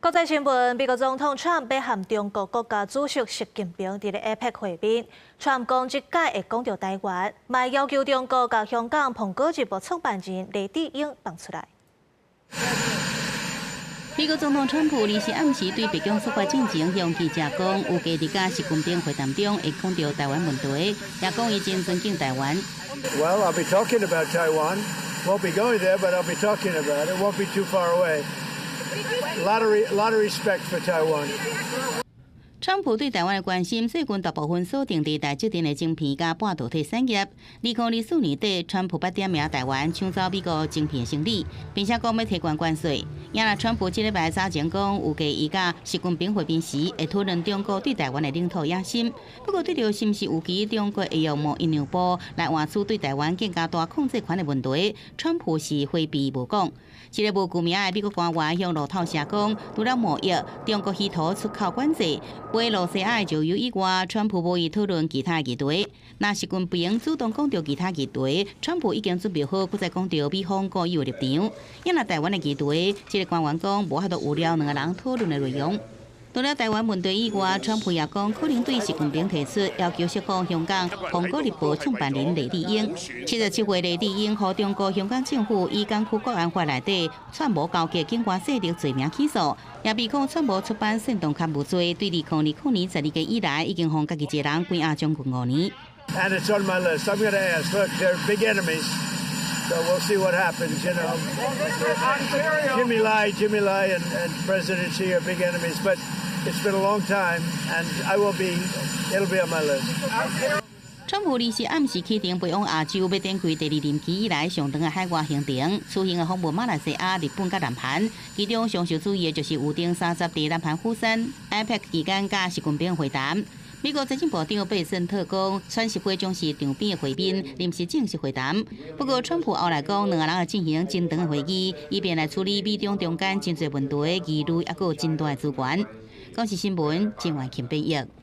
國際新聞，美國總統川普欲和中國國家主席習近平佇咧 APEC 會面。川普講這擺會講著台灣，嘛要求中國共香港蘋果日報創辦人黎智英放出來。美國總統川普二四暗時對白宮出發進前，向記者講，預計佇佮習近平會談中會講著台灣問題，也講伊真尊敬台灣。 Well, I'll be talking about Taiwan. Won't be going there, but I'll be talking about it. Won't be too far away. Lot of respect for Taiwan. 川普對台灣的關心，最近大部分鎖定佇台積電的晶片佮半導體產業。2024年底，川普捌點名台灣搶走美國晶片生意，並且講欲提懸關稅。也若川普這禮拜早前講，預計伊佮習近平會面時，會討論中國對台灣的領土野心。不過，對著是毋是預期中國會用貿易讓步來換取對台灣更加大控制權的問題，川普是迴避無講。一个無具名的美國官員向路透社講，除了貿易，中國稀土出口管制、白羅西亞的石油以外，川普無意討論其他議題。若習近平主動講著其他議題，川普已經準備好，閣再講著美方固有的立場。也若台灣的議題，這个官員講無法度預料兩個人討論的內容。除了台灣問題以外，川普也講可能對習近平提出要求釋放香港《蘋果日報》創辦人黎智英。77歲黎智英予中國香港政府以港區國安法內底串謀勾結境外勢力罪名起訴，也被控串謀出版煽動刊物罪，對2020年12月以來已經予家己一个人關押將近5年。 And it's on my list. I'm going to ask. Look, they're big enemies, so we'll see what happens. Jimmy Lai and President Xi are big enemies, but it's been a long time, and I will be. It'll be on my list. 川普二四暗時啟程飛往亞洲，欲展開第二任期以來上長的海外行程。此行會訪問馬來西亞、日本佮南韓，其中上受注意的就是預定30佇南韓釜山 APEC 期間佮習近平會談。美國財政部長貝森特講，川習會將是場邊的會面，毋是正式會談。不過，川普後來講，兩个人會進行真長的會議，以便來處理美中中間真濟問題、疑慮，抑閣有真大的資源。公視新聞，鄭婉琴編譯。